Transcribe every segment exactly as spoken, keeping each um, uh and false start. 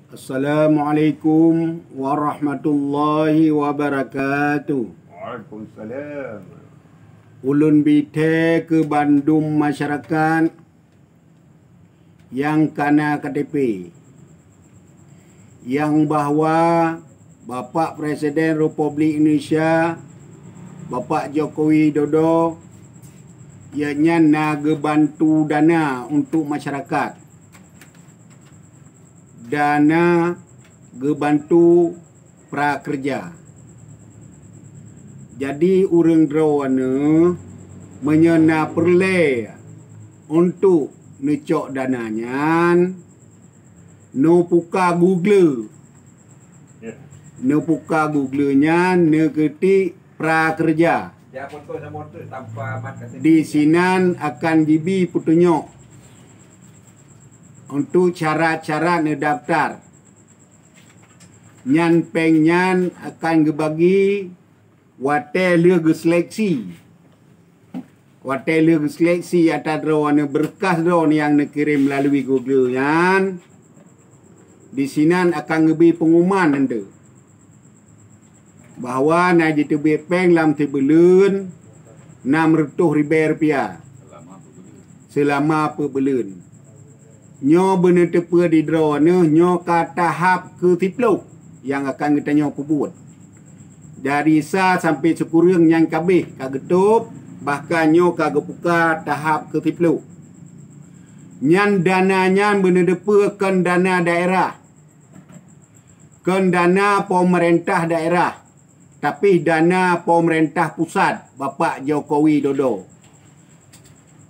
Assalamualaikum warahmatullahi wabarakatuh. Waalaikumsalam. Ulôn bithée keu bandum masyarakat nyang kana K T P, nyang bahwa Bapak Presiden Republik Indonesia, Bapak Joko Widodo, ianya na geubantu dana untuk masyarakat. Dana geubantu prakerja. Jadi, ureuëng droeneuh meunyoe na peureulée untuk neucok dana nyan, neupuka Google. Ya. Neupuka Google nyan, neuketik prakerja. Ya, foto sama tu tanpa mat kata. Di sinan akan jibi peutunyok untuk syarat-syarat neudaftar. Nyan péng nyan akan geubagi watée lheueh geuseleksi. Watée lheueh geuseleksi ata droeneuh, beureukas droeneuh nyang neukirém meulalu Google nyan, di sinan akan geubri peungumuman nanti bahwa na jiteubiet péng lam sibuleuen nam reutôh ribée rupiah seulama peuet buleuen. Nyoe beuneuteupeu di droeneuh nyoe ka tahap keu siplôh nyang akan geutanyoe peubuet. Dari sa sampai sikureueng nyan ka abéh ka geutôb, bahkan nyoe ka geupuka tahap keu siplôh. Nyan dana nyan beuneuteupeu kon dana daerah, kon dana pemerintah daerah, tapi dana pemerintah pusat Bapak Jokowi Dodo.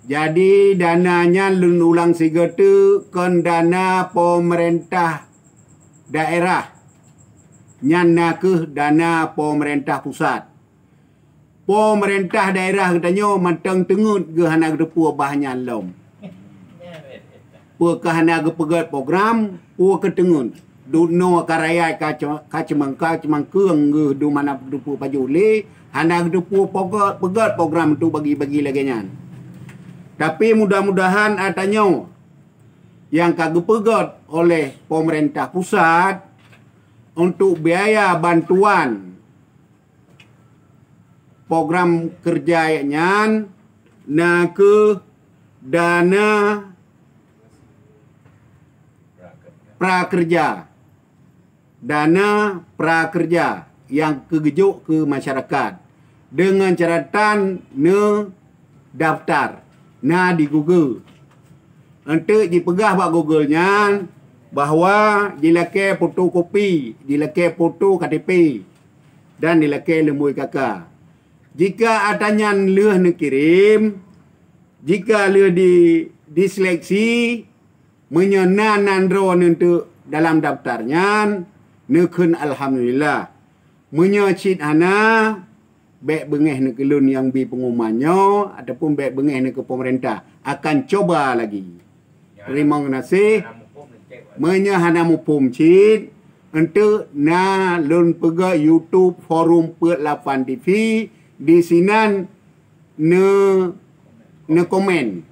Jadi, dana nyan lôn ulang sigoe teuk, kon dana pemerintah daerah, nyan na kheueh dana pemerintah pusat. Pemerintah daerah geutanyoe mantong teungeut geuh hana geuteupeue bah nyan lom. Peue ka hana geupeugét program, peue keuteungeut. Dunoe ka rakyat ka ce-, ka ceumangka-ceumangkeueng geuh dum hana geuteupeue pajoh lé, hana geuteupeue pogét, peugét program tu bagi-bagi lagée nyan. Tapi mudah-mudahan ata nyoe nyang ka geupeugét oleh pemerintah pusat untuk biaya bantuan program kerja nyan na kheueh dana prakerja. Dana prakerja nyang keu geujok keu masyarakat deungon catatan neudaftar na di Google. Enteuk jipeugah bak Google nyan bahwa jilakée fotokopi, jilakée foto K T P, dan jilakée lumbôi K K. Jika ata nyan lheueh neukirém, jika lheueh di, diseleksi, meunyoe na nan droeneuh teuk dalam daftar nyan, neukheun alhamdulillah. Meunyoe cit hana, bék beungéh neuh keu lôn nyang bi peungumuman nyoe ataupun bék beungéh neuh keu pemerintah, akan cuba lagi. Teurimong geunaséh. Meunyoe hana muphom cit, enteuk na lôn peugah YouTube Forum Peuet Lapan T V, di sinan ne-, neukomen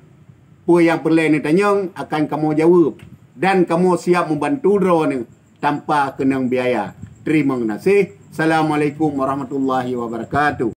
peue nyang peureulée neutanyong akan kamoe jaweueb dan kamoe siap meubantu droeneuh tanpa keunong biaya. Teurimong geunaséh. Assalamualaikum warahmatullahi wabarakatuh.